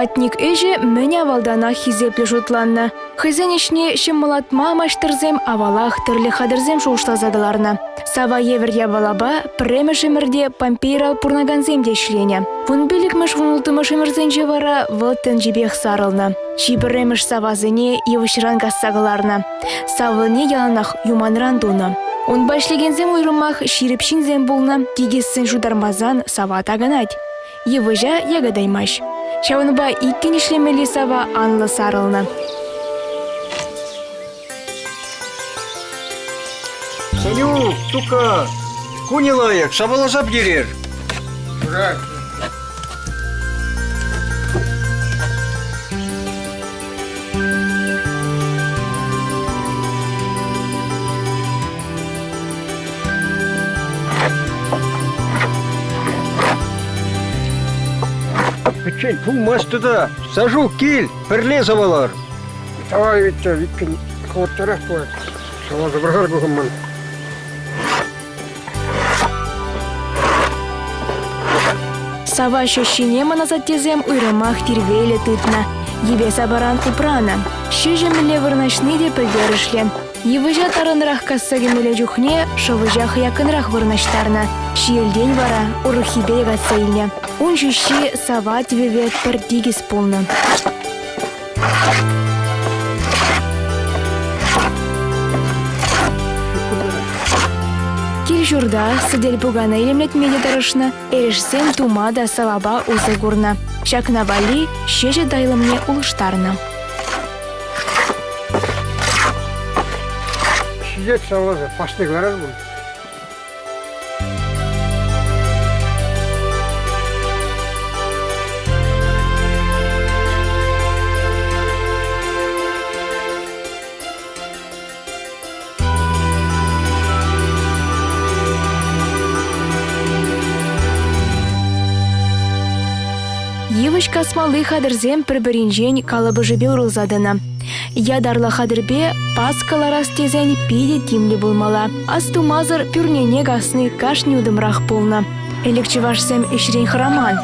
Платник ӗҫӗ мӗн авалтанах хисеплӗ шутланнӑ. Хӑйсен ӗҫне ҫӑмӑллатма маҫтӑрсем авалах тӗрлӗ хатӗрсем шухӑшласа кӑларнӑ. Сава евӗр япалапа пӗрремӗш ӗмӗрте Помпейра пурӑнакансем те ӗҫленӗ. Вунпиллӗкмӗш вунулттӑмӗш ӗмӗрсенче вара вӑл тӗнчипех сарӑлнӑ. Чи пӗрремӗш савасене йывӑҫран касса кӑларнӑ. Савлине яланах юманран тунӑ. Унпа ӗҫлекенсем уйрӑмах ҫирӗп ҫынсем пулнӑ. Тикӗссӗн шутармасан сава такӑнать. Йывӑҫа якатаймасть. Ҫавӑнпа иккӗн ӗҫлемелли сава анлӑ сарӑлнӑ. Санюк, тука, кунӗ лайӑх, саваласа пӗтерер. Юрать. Пӗччен пулмасть тата. Сашук, кил, пӗрле савалар. Давай, Витя, иккӗн хӑвӑрттарах пулать. Саваласа пӑрахар пухӑнман. Сава ҫӗҫҫине мӑн асаттесем уйрӑмах тирпейлӗ тытнӑ, йӗпе-сапаран упранӑ. Ҫӗҫӗ мӗнле вырнаҫни те пӗлтерӗшлӗ. Йывӑҫа тарӑнрах касса кӗмелле чухне шӑвӑҫа хӑяккӑнрах вырнаҫтарнӑ, ҫиелтен вара урӑххипе якатса илнӗ. Ун ҫӳҫҫи сава тӗпӗпе пӗр тикӗс пулнӑ. Кил-ҫурта сӗтел-пукана илемлетме те тӑрӑшнӑ, эрешсем тума та савапа усӑ курнӑ. Ҫакна валли ҫӗҫӗ тайлӑмне улӑштарнӑ. Ҫитет савласа, пасне кӑларар пуль. Йывӑҫ касмалли хатӗрсем пӗр-пӗринчен калӑпӑшӗпе урӑлса тӑнӑ. Ятарлӑ хатӗрпе пас кӑларас тесен питӗ тимлӗ пулмалла. Астумасӑр пӳрнене касни кашни утӑмрах пулнӑ. Ӗлӗк чӑвашсем ӗҫрен хӑраман.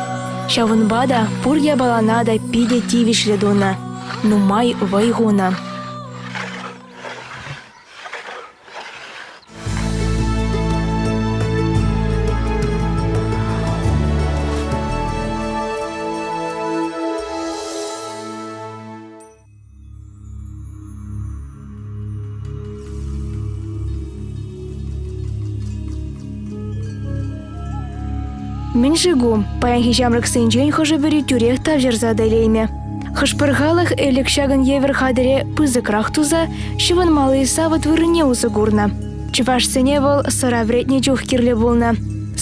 Ҫавӑнпа та пур япалана та питӗ тивӗҫлӗ тунӑ, нумай вӑй хунӑ. Мӗн-ши ку? Паянхи ҫамрӑксенчен хӑшӗ-пӗри тӳрех тавҫӑрса та илеймӗ. Хӑш-пӗр халӑх ӗлӗк ҫакӑн евӗр хатӗре пысӑкрах туса ҫӑвӑнмалли савӑт вырӑнне усӑ курнӑ. Чӑвашсене вӑл сӑра вӗретнӗ чух кирлӗ пулнӑ.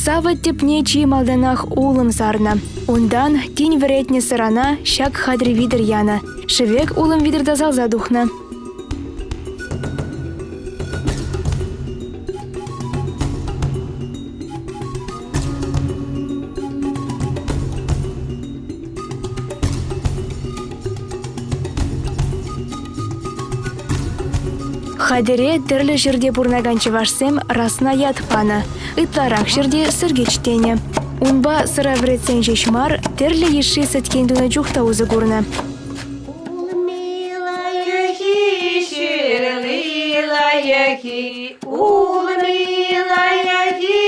Савӑт тӗпне чи малтанах улӑм сарнӑ. Унтан тин вӗретнӗ сӑрана ҫак хатӗр витӗр янӑ. Шӗвек улӑм витӗр тасалса тухнӑ. Хатӗре тӗрлӗ ҫӗрте пурӑнакан чӑвашсем расна ят панӑ. Ытларах ҫӗрте сӗркӗч тенӗ. Унпа сӑра вӗретсен ҫеҫ мар, тӗрлӗ йышши сӗткен тунӑ чух та усӑ курнӑ. Улми-лайӑхи, ҫырли-лайӑхи, улми-лайӑхи,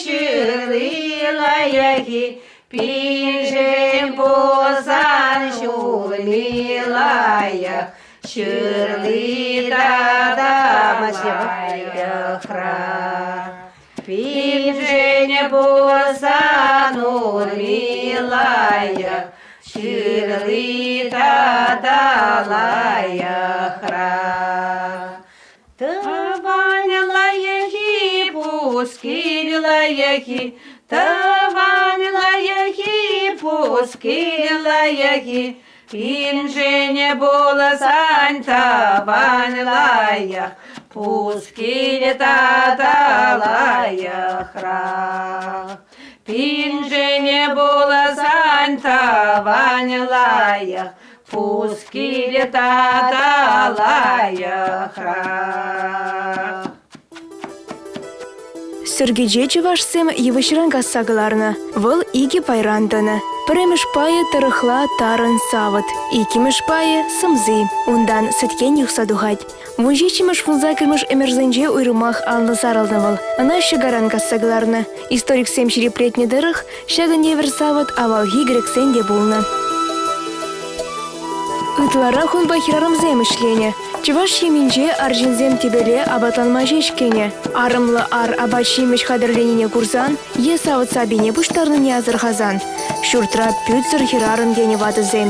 ҫырли-лайӑхи, пиншен пулсан ҫулми-лайӑх, ҫырли тата лайӑхра. Пиншен пулсан улми-лайӑх, ҫырли тата лайӑхра. Тӑван лайӑхи, пускил лайӑхи, тӑван лайӑхи, пускил лайӑхи, пиншен пулсан тӑван лайӑх, пускил тата лайӑхрах. Пиншен пулсан тӑван лайӑх, Пускиле тата лайӑхрах. Сӗркӗче чӑвашсем йывӑҫран касса кӑларнӑ. Вӑл икӗ пайран тӑнӑ. Пӗрремӗш пайӗ тӑрӑхла тарӑн савӑт, иккӗмӗш пайӗ сӑмси. Унтан сӗткен юхса тухать. Вунҫиччӗмӗш вунсаккӑрмӗш ӗмӗрсенче уйрӑмах анлӑ сарӑлнӑ вӑл. Ӑна ҫӑкаран касса кӑларнӑ. Историксем ҫирӗплетнӗ тӑрӑх, ҫакӑн евӗр савӑт авалхи грексен те пулнӑ. Ытларах унпа хӗрарӑмсем ӗҫленӗ. Чӑваш ҫемйинче арҫынсем тӗпеле апатланма ҫеҫ кӗнӗ. Арӑмлӑ ар апат-ҫимӗҫ хатӗрленине курсан е савӑт-сапине пуҫтарнине асӑрхасан ҫуртра пӳтсӗр хӗрарӑм тенӗ ватӑсем.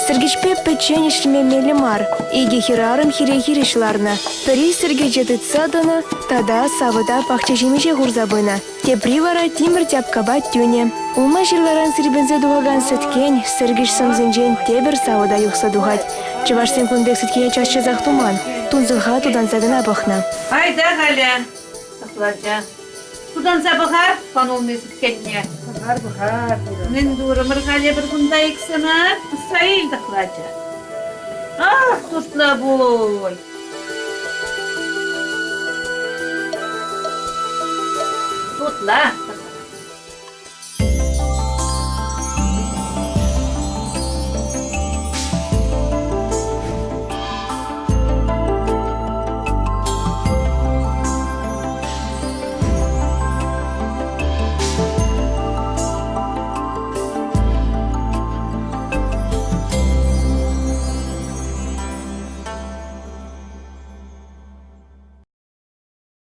Сӗркӗчпе пӗччен ӗҫлеме меллӗ мар. Икӗ хӗрарӑм хире-хирӗҫ ларнӑ. Пӗри сӗркӗче тытса тӑнӑ тата савӑта пахча-ҫимӗҫе хурса пынӑ. Тепри вара тимӗр тяпкапа тӳнӗ. Улма-ҫырларан сирпӗнсе тухакан сӗткен сӗркӗч сӑмсинчен тепӗр савӑта юхса тухать. Чӑвашсем кун пек сӗткене час-часах туман, тунсӑха тутанса кӑна пӑхнӑ. Айта халӗ, тӑхлача. Тутанса пӑхар панулми сӗткенне. Пӑхар, пӑхар. Мӗн турӑмӑр халӗ пӗр кунта иксӗмӗр? Пӑсса ил, тӑхлача. Ах, тутлӑ пуль! Тутла.